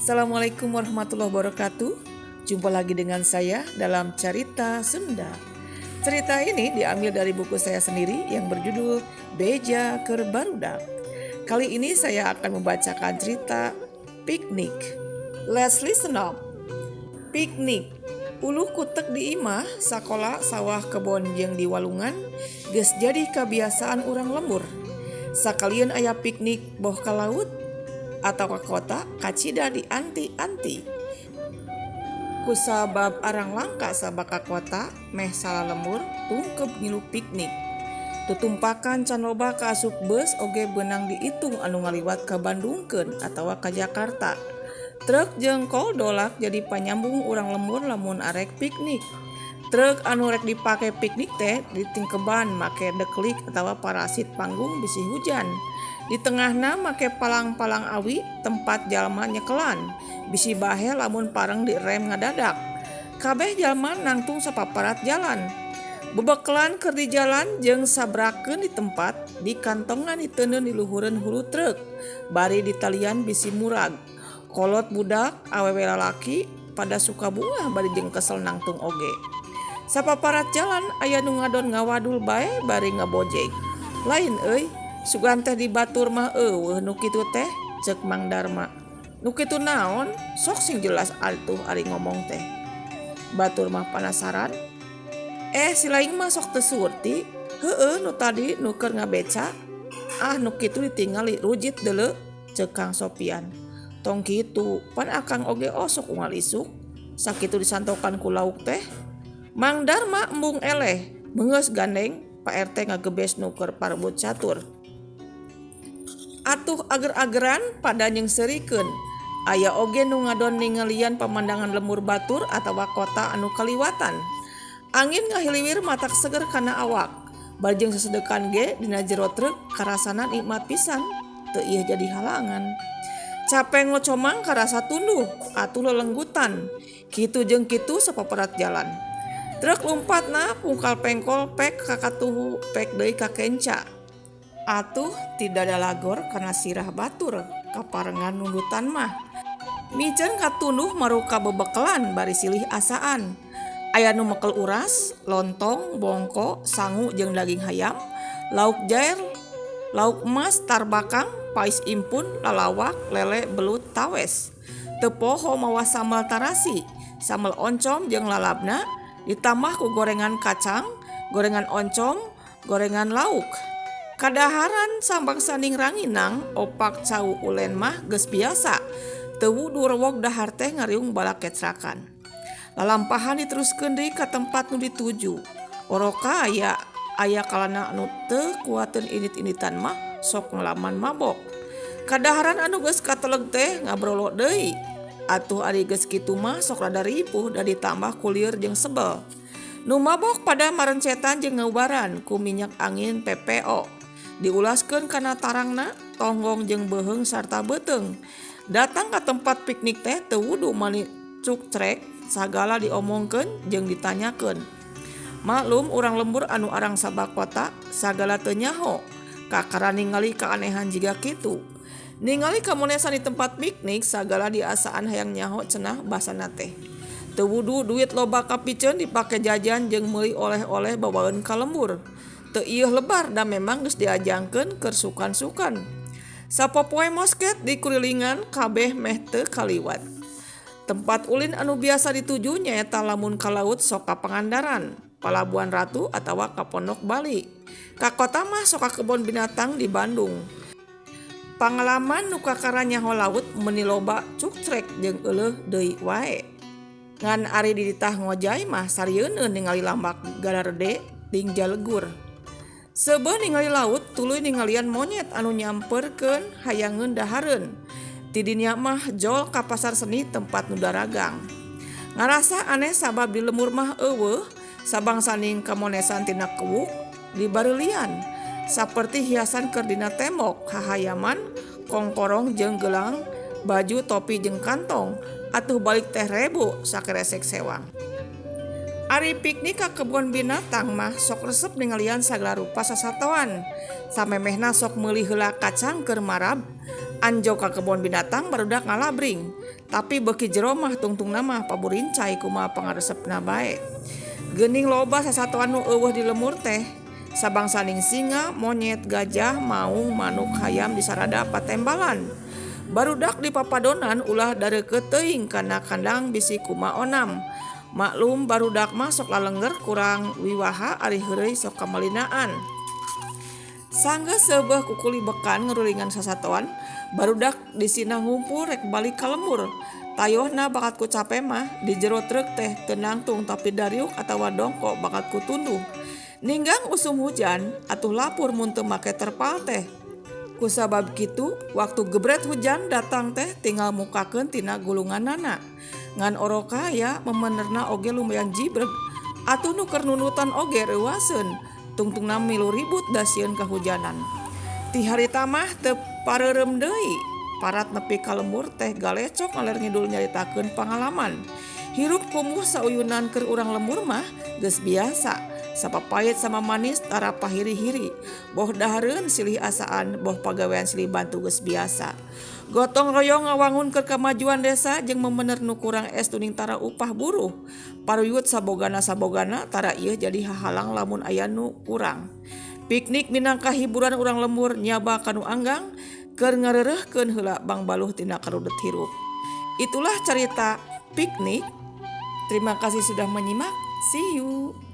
Assalamualaikum warahmatullahi wabarakatuh. Jumpa lagi dengan saya dalam Cerita Sunda. Cerita ini diambil dari buku saya sendiri yang berjudul Beja Keur Barudak. Kali ini saya akan membacakan cerita Piknik. Let's listen up. Piknik. Uluh kutek di imah, sakola, sawah, kebon jeung di walungan geus jadi kabiasaan urang lembur. Sakalian aya piknik boh ka laut atau ka kota kacida dianti-anti. Kusabab arang langka sabab ka kota meh salalembur tungkeb ngilu piknik. Tutumpakan can loba kaasup beus oge beunang diitung anu ngaliwat ka Bandungkeun atawa ka Jakarta. Truk jeung koldolak jadi panyambung urang lembur lamun arek piknik. Truk anu rek dipake piknik teh ditingkeban make deklik atawa parasit panggung bisi hujan. Di tengahna make palang-palang awi tempat jalma nyekelan. Bisi bahe lamun pareng direm ngadadak. Kabeh jalma nangtung sapaparat jalan. Bebekelan keur di jalan jeung sabrakeun di tempat di kantongan diteundeun di luhureun hulu truk. Bari ditalian bisi murag. Kolot budak awewe lalaki pada suka bungah bari jeung kesel nangtung oge. Sapaparat jalan aya nu ngadon ngawadul bae bari ngabojeg. Lain euy, sugan teh di batur mah euweuh nu kitu teh, ceuk Mang Darma. Nu kitu naon? Sok sing jelas atuh ari ngomong teh. Batur mah panasaran. Si laing mah sok teu surti. Heueuh nu tadi nu keur ngabeca. Ah nu kitu ditingali rujit deuleu, ceuk Kang Sopian. Tong kitu, pan akang oge osok unggal isuk. Sakitu disantokan ku lauk teh. Mang Darma embung eleh, beungeus gandeng Pak RT ngagebes nu keur parebut catur. Atuh ager-ageran pada nyeungseurikeun. Aya oge nu ngadon ningalian pamandangan lembur batur atawa kota anu kaliwatan. Angin ngahiliwir matak seger kana awak. Bari jeung sesedekan ge dina jero truk karasana nikmat pisan, teu ieu jadi halangan. Cape ngocomang karasa tunduh, atuh lelenggutan. Kitu jeung kitu sapaparat jalan. Truk lumpatna pungkal pengkol pek kakatuhu pek deui ka kenca. Atuh tidak ada lagor kana sirah batur kaparengan nundutan mah. Miceun katunduh maruka bebekelan bari silih asaan. Aya nu mekel uras, lontong, bongko, sangu jeung daging hayam, lauk jair, lauk emas, tarbakang, pais impun, lalawak, lele, belut, tawes. Teu poho mawa sambal tarasi, sambal oncom jeung lalabna ditambah ku gorengan kacang, gorengan oncom, gorengan lauk. Kadaharan sambang sanding ranginang, opak cau ulen mah geus biasa. Teu wudu rewog dahar teh ngariung balakecrakan. Lalampahan diteruskeun deui ka tempat nu dituju. Oroka aya kalana anu teu kuateun indit-inditan mah sok ngalaman mabok. Kadaharan anu geus kateleg teh ngabrolo deui. Atuh ari geus kitu mah sok rada ripuh da ditambah kulieur jeung sebel. Nu mabok pada marencetan jeung ngaubaran ku minyak angin PPO. Diulaskeun kana tarangna, tonggong jeung beuheung sarta beuteung. Datang ka tempat piknik teh teu wudu mani cukcrek sagala diomongkeun jeung ditanyakeun. Maklum urang lembur anu arang sabak kota sagala teu nyaho. Kakara ningali keanehan jiga kitu. Ningali kamonesan di tempat piknik sagala diasaan hayang nyaho cenah basana teh. Teu wudu duit loba kapiceun dipake jajan jeung meuli oleh-oleh bawaeun ka lembur. Teu ieuh lebar da memang geus diajangkeun keur sukan-sukan. Sapopoe mosket di kurilingan kabeh meh teu kaliwat. Tempat ulin anu biasa dituju nyaeta lamun ka laut sok ka Pangandaran, Palabuhan Ratu atawa ka Pondok Bali. Ka kota mah sok ka kebon binatang di Bandung. Pangalaman nu kakara nyaho laut meuni loba cukcrek jeung euleuh deui wae. Ngan ari dititah ngojay mah sarieun ningali lambak galarede ting jalegur. Seubeuh ningali laut tuluy ningalian monyet anu nyamperkeun hayangeun dahareun. Ti dinya mah jol ka pasar seni tempat nu daragang. Ngarasa aneh sabab di lembur mah euweuh sabangsaning kamonesan tina kewuk dibareulian. Saperti hiasan keur dina tembok, hahayaman, kongkorong jeung gelang, baju, topi jeung kantong, atuh balik teh rebu sakeresek sewang. Ari piknik ka kebon binatang mah sok resep ningalian sagala rupa sasatoan. Samemehna sok meuli heula kacang keur marab, Anjog ka kebon binatang barudak ngalabring, tapi beuki jero mah tungtungna mah paburincay kumaha pangaresepna bae. Geuning loba sasatoan nu euweuh di lembur teh. Sabangsaning singa, monyet, gajah, maung, manuk, hayam disarada patembalan. Barudak dipapadonan ulah dareukeut teuing kana kandang bisi kumaha onam. Maklum barudak mah sok lalengger kurang wiwaha ari heureuy sok kamalinaan. Sanggeus seubeuh kukulibekan ngarulingan sasatoan, barudak disina ngumpul rek balik ka lembur. Tayohna bakat ku cape mah di jero truk teh teu nangtung tapi dariuk atawa dongko bakat ku tunduh. Ninggang usum hujan atuh lapur mun teu make terpal teh. Kusabab kitu waktu gebret hujan datang teh tinggal mukakeun tina gulunganana. Ngan oroka aya memenerna oge lumayan jibreg atuh nu keur nundutan oge reuaseun tungtungna milu ribut da sieun kahujanan. Ti harita mah teu pareureum deui parat nepi ka lembur teh galecok ngaler ngidul nyaritakeun pangalaman. Hirup kumuh sauyunan keur urang lembur mah geus biasa. Sapapait samamanis tara pahiri-hiri. Boh dahareun silih asaan boh pagawean silih bantu geus biasa. Gotong royong ngawangun keur kamajuan desa jeung memener nu kurang es tuning tara upah buruh. Paruyut sabogana-sabogana tara ieu jadi hahalang lamun aya nu kurang. Piknik minangka hiburan urang lembur nyaba ka nu anggang keur ngareureuhkeun heula bangbaluh tina karudet hirup. Itulah carita piknik. Terima kasih sudah menyimak. See you.